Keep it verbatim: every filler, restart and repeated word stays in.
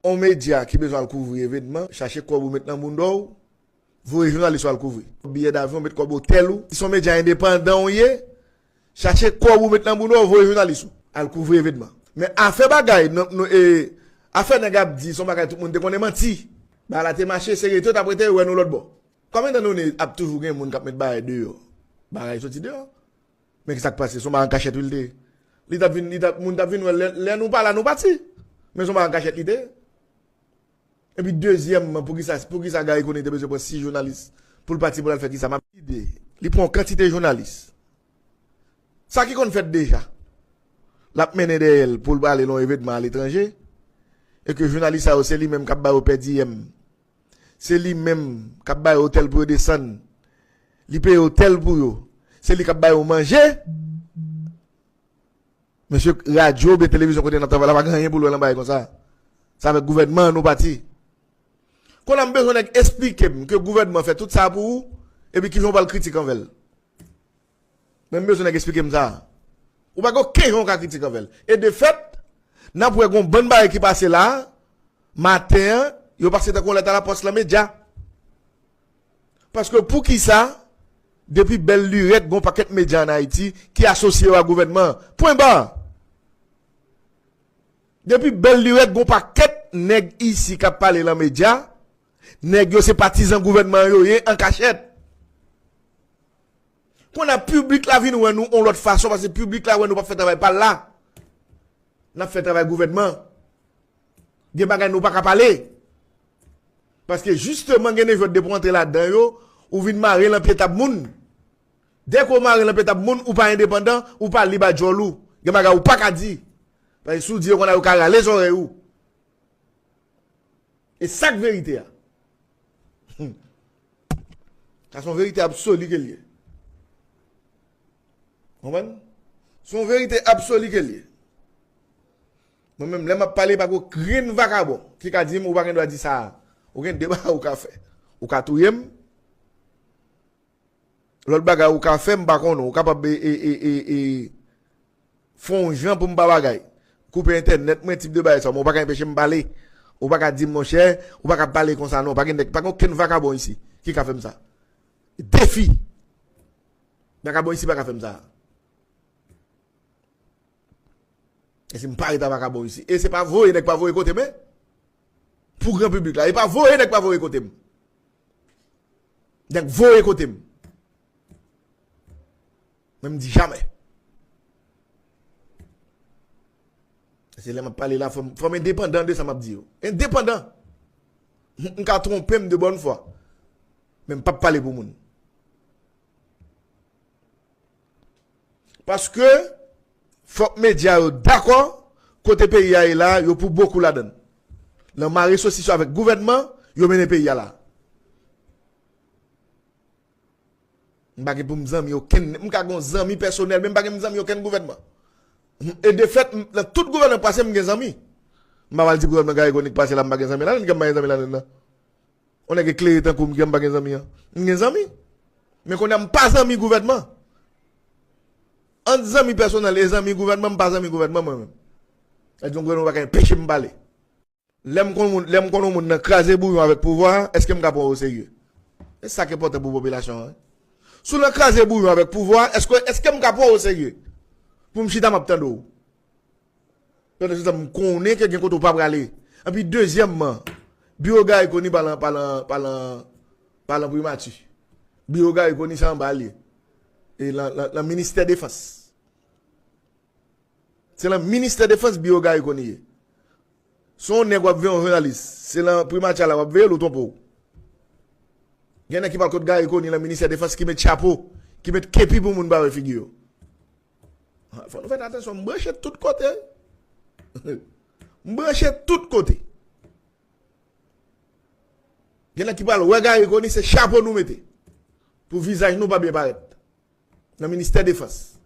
On medya ki bezwen al kouvri evenman, chache kòb ou met nan bounda w, voye jounalis ou al kouvri. Biyè davyon, met kòb otèl ou. Si se on medya endepandan ou ye, chache kòb ou met nan bounda w, voye jounalis ou al kouvri evenman. Men afè bagay, nou, nou, e, afè nèg ap di, se on bagay tout moun te konnen manti. Bagay la te mache, se rete, yo t ap rete, yo wè nou lòt bò. Konbyen tan nou ne ap toujou gen moun k ap met bagay deyò? Bagay soti deyò. Men ki sa k pase? Se on bagay an kachèt wi l te ye. Li t ap vin, li t ap, moun t ap vin wè l lè, lè nou pa la, nou pati. Men se on bagay an kachèt li te ye. Epi dezyèmman, poukisa, poukisa Garry Conille te bezwen pran sis jounalis pou l pati pou l al fè kisa? M ap ide. Li pran yon kantite jounalis. Sa ki konn fèt deja. L ap mennen dèyè l pou l prale nan yon evenman aletranje. E ke jounalis sa yo, se li menm k ap ba yo pèdiyèm. Se li menm k ap ba yo otèl pou yo desann. Li peye otèl pou yo. Se li k ap ba yo manje. Mesye, radyo oubyen televizyon kote n ap travay la pa gen anyen pou l wè nan bagay konsa. Se avèk gouvènman an nou pati. Kounye a m bezwen nèg esplike m ke gouvènman fè tout sa pou ou, epi kijan w pral kritike anvè l. Men m bezwen nèg esplike m sa. Ou pa gen okenn jan w ka kritike anvè l. E de fèt, n ap wè gon bann bagay ki pase la, maten an, yo pase tankou yon lèt alapòs lan medya. Paske poukisa, depi bèl lirèt, gon pakèt medya ann Ayiti ki asosye yo a gouvènman an? Pwen ba! Depi bèl lirèt, gon pakèt nèg isi k ap pale lan medya, nèg yo se patizan gouvènman an yo ye an kachèt. Kounye a piblik la vin wè nou on lòt fason, paske piblik la wè nou p ap fè travay pa l la. N ap fè travay gouvènman. Gen bagay nou pa ka pale. Paske jisteman gen de jwèt depi w antre ladan yo, ou vin mare lan pye tab moun. Dèke w mare lan pye tab moun, ou pa endepandan, ou pa lib a djòl ou. Gen bagay ou pa ka di. Paske si w di yo konn a yo ka rale zòrèy ou. E sa k verite a. Sa se yon verite absoli ke l ye. Konprann? Se yon verite absoli ke l ye. Mwen menm, lè m ap pale, pa gen okenn vakabon ki ka di m ou pa gen dwa di sa a. Ou gen de bagay ou ka fè. Ou ka touye m. Lòt bagay ou ka fè, m pa konnen. Ou kapab e, e, e, e, e, fè yon jan pou m pa bagay. Koupe entènèt mwen, tip de bagay sa. Men ou pa ka enpeche m pale. Ou pa ka di m, monchè, ou pa ka pale konsa non. Pa gen nèg, pa gen okenn vakabon isi ki ka fè m sa. Defi. Vakabon isi pa ka fè m sa. E si m pa ret a vakabon isi. E se pa voye nèg pa voye kote m, en. Pou gran piblik la. E pa voye nèg pa voye kote m. Nèg voye kote m. Men m di jamè. Se lè m ap pale la, fò m, fò m endepandan de sa m ap di yo. Endepandan. M, m ka twonpe m de bòn fwa. Men m p ap pale pou moun. Paske, fòk medya yo dakò, kote peyi a ye la, yo pou bokou ladan l. Lan mare sosis yo avèk gouvènman, yo mennen peyi a la. M pa gen pou m zanmi okenn, m ka gen yon zanmi pèsonèl, men m pa gen zanmi okenn gouvènman. E de fèt, m, lan tout gouvènman k pase, m gen zanmi. M pa pral di gouvènman Garry Conille k pase la, m pa gen zanmi ladan l, ke m pa gen zanmi ladan l nan. On nèg eklere tankou m, ke m pa gen zanmi an. M gen zanmi. Men kounye a, m pa zanmi gouvènman. Ant zanmi pèsonèl e zanmi gouvènman, m pa zanmi gouvènman, mwen menm. Sa di yon gouvènman pa ka enpeche m pale. Lè m konn moun, lè m konn yon moun nan kraze bouyon avèk pouvwa a, èske m ka pran w oserye? E sa k enpòtan pou popilasyon an, wi. Si w nan kraze bouyon avèk pouvwa a, èske, èske m ka pran w oserye? Pou m chita, m ap tande w. Pandan se tan, m konnen ke gen kote w pa prale. Epi dezyèmman, biwo Garry Conille pa lan, pa lan, pa lan, pa lan primati. Biwo Garry Conille se anba l ye. E lan, lan, lan ministè defans. Se lan ministè defans biwo Garry Conille ye. Se yon nèg w ap veye, yon jounalis. Se lan primati a la w ap veye l ou twonpe w. Gen nèg ki pral kot Garry Conille lan ministè defans ki met chapo, ki met kepi pou moun pa wè figi yo. Fò nou fè atansyon, m branche tout kote. M branche tout kote. Gen nèg ki pral wè Garry Conille, se chapo nou mete. Pou vizaj nou pa byen parèt. Nan ministè defans.